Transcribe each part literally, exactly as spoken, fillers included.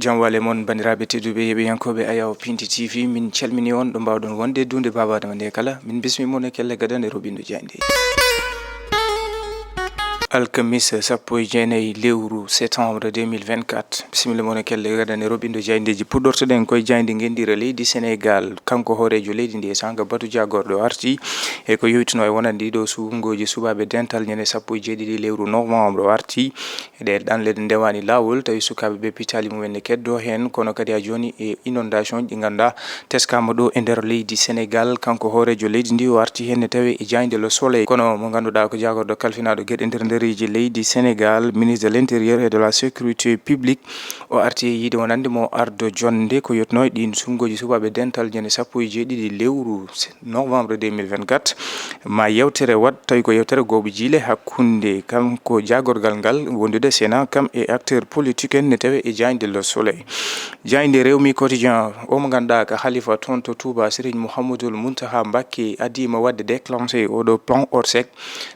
Jam wale mon, banndiraaɓe tedduɓe, heɓiyankooɓe Ayaw Pinti T V, min calmini on ɗo mbaawɗon wonde duunde baabaaɗo nde kala. Min bismi mon e kelle gadane roɓindo jaaynde. Alkamis sappo e jeenayi lewru septembre deux mille vingt-quatre. Bisimilla mon e kelle gadane roɓindo jaayndeeji. Puɗɗortoɗen koye jaaynde ngenndire leydi Senegaal. Kanko hooreejo leydi ndi e saanga batu jaagorɗo arti e ko yowitino e wonande ɗiɗo suɓngooji suɓaaɓe dental ñande sappo e jeeɗiɗi lewru novembre o arti. E ɗe ɗanle ɗe ndewaani laawol, tawi sukaaɓe ɓe pitaali mumen ne keddo heen, kono kadi haa jooni e inondation ji ɗi ngannduɗaa teskaama ɗo e nder leydi Senegaal. Kanko hooreejo leydi ndi o arti heen ne tawi e jaaynde Le Soleil. Kono mo ngannduɗaa ko jaagorɗo kalfinaaɗo geɗe nder ndereeji leydi Senegaal, ministre de l'Intérieur et de la Sécurité publique, o arti e yiide wonande mo ardo jonnde ko yotno e ɗiin suɓngooji suɓaaɓe dental ñande sappo e jeeɗiɗi lewru novembre deux mille vingt-quatre. Ma yewtere waɗ, tawi ko yewtere gooɓe jiile hakkunde kanko jaagorgal ngal wondude Sénat kam e acteur politique en ne tawe e jaaynde Le Soleil. Jaaynde Rewmi Quotidien, o mo ngannduɗaa ko halifa toon to Touba, Serigne Mouhamadoul Mountakha Mbacké, adii mo waɗde déclenché oɗo plan Orsec.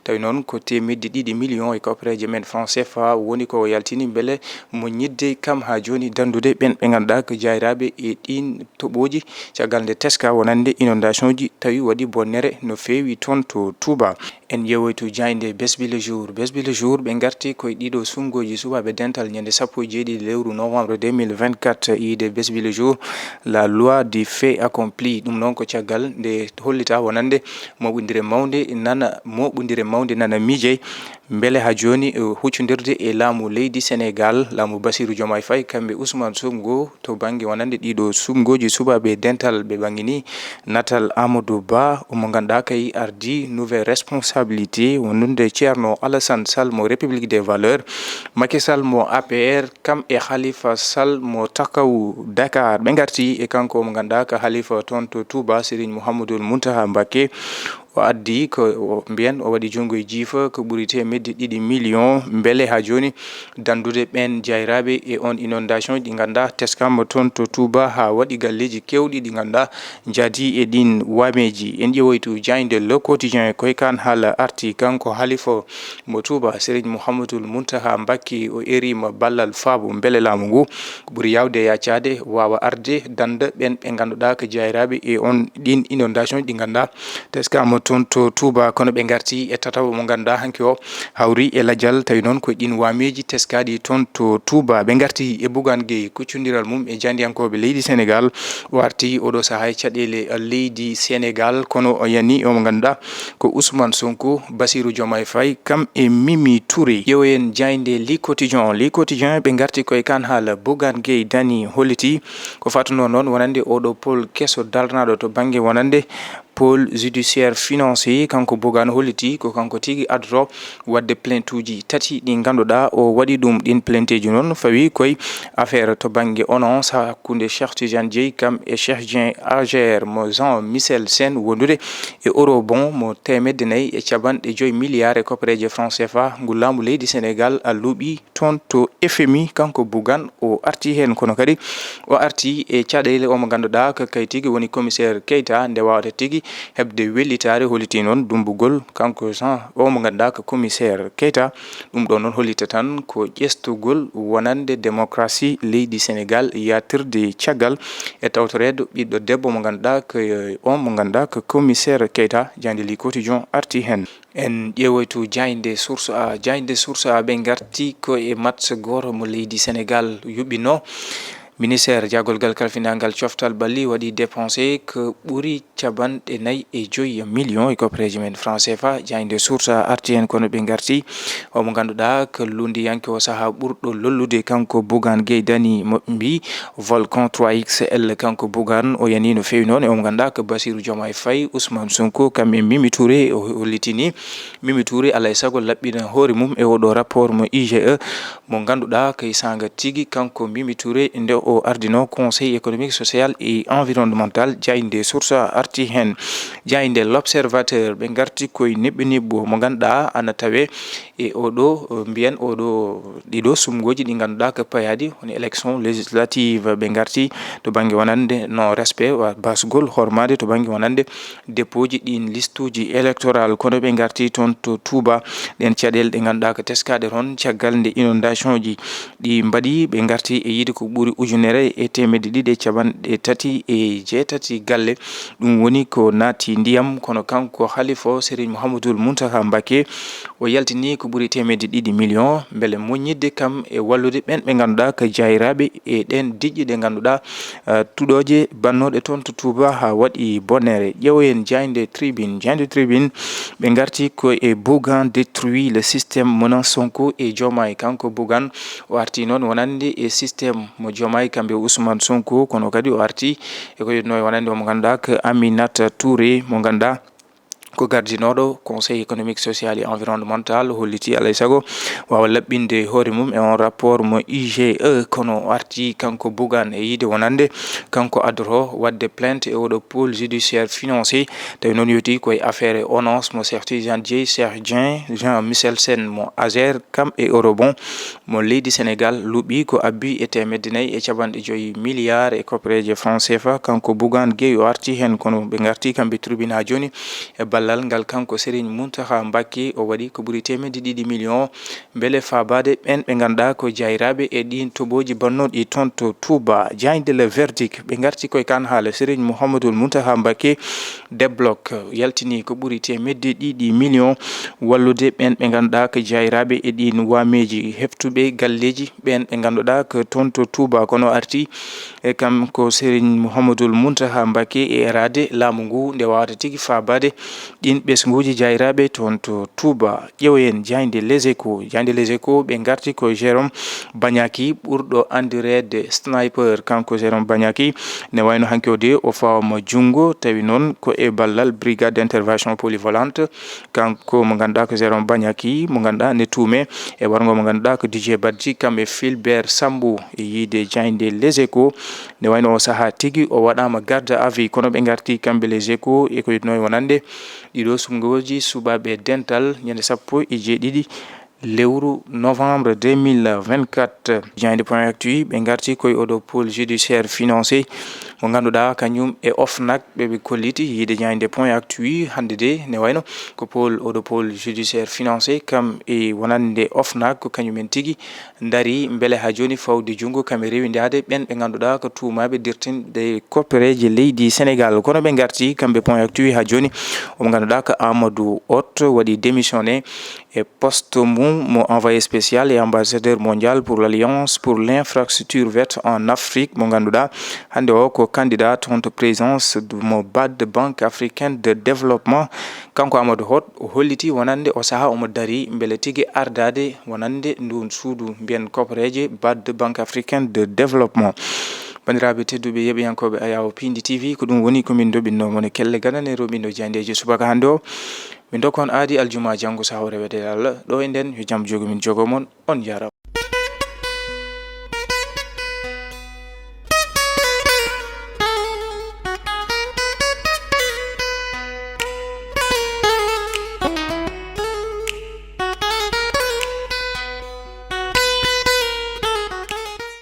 Tawi noon ko teemedde ɗiɗi million e koppareeje men franc C F A woni ko o yaltini mbele mo ñidde kam haa jooni danndude ɓeen ɓe ngannduɗaa ko jaayraaɓe e ɗiin toɓooji, caggal nde teska wonande inondation ji tawi waɗi bonnere no feewi toon to Touba. En ƴeewoytu jaaynde Besbi Le Jour. Besbi Le Jour ɓe ngarti koye ɗiɗo suɓngooji suɓaaɓe dental ñande sappo e jeeɗiɗi lewru novembre deux mille vingt-quatre, yiide Besbi Le Jour, la loi du fait accompli. Ɗum noon ko caggal nde hollita wonande moɓondire mawnde nana, moɓondire mawnde nana miijey mbele haa jooni, eh, huccondirde e laamu leydi Senegaal, laamu Bassirou Diomaye Faye, kamɓe Ousmane Sonko, to bannge wonande ɗiɗo suɓngooji suɓaaɓe dental ɓe ɓangini natal Amadou Ba, mo ngannduɗaa kay ardi nouvelle responsabilité wondude Thierno Alassane Sall mo République des Valeurs, Macky Sall mo A P R, kam e Khalifa Sall mo Taxawu Dakar. Ɓe ngarti e kanko mo ngannduɗaa ko halifa toon to Touba, Serigne Mouhamadoul Mountakha Mbacké. O addi ko o, mbiyen o waɗi junngo e jiifa ko ɓuri teemedde ɗiɗi million mbele haa jooni danndude ɓeen jaayraaɓe e on inondation ɗi ngannduɗaa teskaama toon to Touba haa waɗi galleeji keewɗi ɗi ngannduɗaa njaadi e ɗiin waameeji. En ƴeewoytu jaaynde Le Quotidien koye kaan haala arti kanko halifa mo Touba, Serigne Mouhamadoul Mountakha Mbacké, o eriima ballal faabo mbele laamu ngu ɓuri yaawde yaacaade waawa arde dannda ɓeen ɓe ngannduɗaa ko jaayraaɓe e on ɗiin inondation ɗi ngannduɗaa teskaama toon to Touba, kono ɓe ngarti e tataɓo mo ngannduɗaa hanki o hawri e lajal, tawi noon ko ɗiin waameeji teskaaɗi toon to Touba. Ɓe ngarti e Bougane Gueye, kuccondiral mum e jaayndiyankooɓe leydi Senegaal. O arti oɗo sahaa e caɗeele leydi Senegaal, kono o yani o mo ngannduɗaa ko Ousmane Sonko, Bassirou Diomaye Faye, kam e Mimi Touré. Ƴeewoyen jaaynde Le Quotidien. Le Quotidien ɓe ngarti koye kaan haala Bougane Gueye Dany holliti ko fatunoo noon wonande oɗo pôle keso darnaaɗo to bannge wonande pôle judiciaire financier, kanko Bougane holliti ko kanko tigi addoto waɗde plainte uji tati ɗi ngannduɗaa o waɗi ɗum. Ɗiin plainte ji noon fawi koye affaire to bannge ONAS hakkunde Cheikh Tidiane Dièye kam e Cheikh Dieng, Ager mo Jean Michel Sène wondude e eurobond mo teemedde nayi e capanɗe joy milliards e koppareeje franc C F A ngu laamu leydi Senegaal a luuɓi toon to F M I. Kanko Bougane o arti heen, kono kadi o arti e caɗeele o mo ngannduɗaa ko kay tigi woni commissaire Keita nde waawata tigi heɓde wellitaare, holliti noon dummbugol kanko Jean o mo ngannduɗaa ko commissaire Keita. Ɗum ɗo noon hollita tan ko ƴestugol wonande démocratie leydi Senegaal yaatirde caggal e tawtoreedo ɓiɗɗo debbo mo ngannduɗaa ko on mo ngannduɗaa ko commissaire Keita. Jaaynde Le Quotidien arti heen. En ƴeewoytu jaaynde Source A. Jaaynde Source A ɓe ngarti ko e match gooto mo leydi Senegaal yuɓɓinoo. Ministère jaagorgal kalfinangal coftal ɓalli waɗi dépensé ko ɓuri capanɗe nayi e joy million e koppareeji men franc C F A. Jaaynde Source A arti heen, kono ɓe ngarti o mo ngannduɗaa ko lunndiyanke o sahaa ɓurɗo lollude kanko Bougane Gueye Dany mo mbi Volcan trois X L. Kanko Bougane o yani no feewi noon e o mo ngannduɗaa ko Bassirou Diomaye Faye, Ousmane Sonko, kam e Mimi Touré. O hollitini Mimi Touré alaa e sago laɓɓina hoore mum e oɗo rapport mo I G E mo ngannduɗaa ko e saanga tigi kanko Mimi Touré nde o ardino Conseil économique, social et environnemental. Jaaynde Source A arti heen. Jaaynde L'Observateur ɓe ngarti koye neɓɓe neɓɓo mo ngannduɗaa ana tawe e oɗo, eh, mbiyen oɗo ɗiɗo suɓngooji ɗi ngannduɗaa ko payaaɗi, woni élection législative. Ɓe ngarti to bannge wonande non respect wa basgol hormaade to bannge wonande dépôt ji ɗin liste uji électoral, kono ɓe ngarti toon to Touba. Ɗen caɗeele ɗe ngannduɗaa ko teskaaɗe toon caggal nde inondation ji ɗi mbaɗi, ɓe ngarti e yiide ko ɓuri ujunere e teemedde ɗiɗi e capanɗe tati e jeetati galle. Ɗum woni ko naati ndiyam, kono kanko halifa o, Serigne Mouhamadoul Mountakha Mbacké, o yaltini ko ɓuri teemedde ɗiɗi million, mbele moññidde kam e wallude ɓen ɓe ngannduɗaa ko jaayiraaɓe e ɗeen diƴƴe ɗe ngannduɗaa, eh, tuɗooje bannooɗe toon to Touba haa waɗi bonere. Ƴeewoyen jaaynde Tribune. Jaaynde Tribune, ɓe ngarti ko e Bougane détruit le système, menace Sonko et Diomaye. Kanko Bougane, o arti noon wonande e système mo Diomaye kamɓe Ousmane Sonko, kono kadi o arti e ko yetnoo e wonande o mo ngannduɗaa ko Aminata Touré, mo ngannduɗaa ko gardinooɗo Conseil économique, social et environnemental, holliti alay sago waawa laɓɓinde hoore mum e on rapport mo I G E. Kono o arti kanko Bougane e yiide wonande kanko addoto waɗde plainte e oɗo pôle judiciaire financier. Tawi noon yewti koye affaire ONAS mo Cheikh Tidiane Dièye, Cheikh Dieng, Jean Michel Sène mo Azer, kam e Eurobond mo leydi Sénégal luuɓi ko abbi e teemedde nayi e capanɗe joyi milliards e koppereeje franc C F A. Kanko Bougane Gueye o arti heen, kono ɓe ngarti kamɓe tribune haa jooni e ballal ngal kanko Serigne Mountakha Mbacké, o waɗi ko ɓuri teemedde ɗiɗi million, mbele faabaade ɓeen ɓe ngannduɗaa ko jaayiraaɓe e ɗiin toɓooji bannooɗi toon to Touba. Jaaynde Le Verdict, ɓe ngarti koye kan haala Serigne Mouhamadoul Mountakha Mbacké, débloque, yaltini ko ɓuri teemedde ɗiɗi million wallude ɓeen ɓe ngannduɗaa ko jaayiraaɓe e ɗiin waameeji, heftuɓe galleeji ɓeen ɓe ngannduɗaa ko toon to Touba. Kono arti e kam ko Serigne Mouhamadoul Mountakha Mbacké e eraade laamu ngu nde waawata tigi faabaade ɗiin ɓesnguuji jaayiraaɓe toon to Touba. Ƴeewoyen jaaynde Les Échos. Jaaynde Les Échos, ɓe ngarti ko Jérôme Banyaki, ɓurɗo anndireede Sniper. Kanko Jérôme Banyaki, ne wayno hanki o de o fawama junngo, tawi noon ko e ballal Brigade d'intervention polyvalente. Kanko mo ngannduɗaa ko Jérôme Banyaki, mo ngannduɗaa ne tuume e warngo mo ngannduɗaa ko Didier Badji, kam e Fulbert Sambou. E yiide jaaynde Les Échos, ne wayno o sahaa tigi o waɗaama garde à vue, kono ɓe ngarti kamɓe Les Échos e ko yetnoo e wonande ɗiɗo suɓngooji suɓaaɓe dental ñande sappo e jeeɗiɗi lewru novembre deux mille vingt-quatre. Jaaynde Point Actu, ɓe ngarti koye oɗo pôle judiciaire financier mo ngannduɗaa kañum e OFNAC ɓe ɓe kolliti. Yiide jaaynde Point Actu hannde de, ne wayno ko pôle, oɗo pôle judiciaire financier kam e wonande OFNAC ko kañumen tigi ndari mbele haa jooni fawde junngo kam e rewindaade ɓeen ɓe ngannduɗaa ko tuumaaɓe dirtinɓe koppereeje leydi Sénégal. Kono ɓe ngarti kamɓe Point Actu haa jooni, o mo ngannduɗaa ko Amadou Hott waɗi démissionné e poste mum mo envoyé spécial et ambassadeur mondial pour l'Alliance pour l'infrastructure verte en Afrique, mo ngannduɗaa hannde o ko candidat toon to présidence mo BAD, Banque africaine de développement. Kanko Amadou Hott o holliti wonande o sahaa omo dari mbele tigi ardaade wonande nduun suudu mbiyen koppereeje BAD, Banque africaine de développement. Banndiraaɓe tedduɓe yeeɓiyankooɓe Ayaawo Piindi T V, ko ɗum woni ko min ndoɓinno mon e kelle ganane roɓindo jayndeeji subaka hannde o. Min ndokka on aadi aljuma janngo, so hawre weeteeɗe Allah. Ɗo e nden, yo jam jogo min jogo mon. On njaaraama.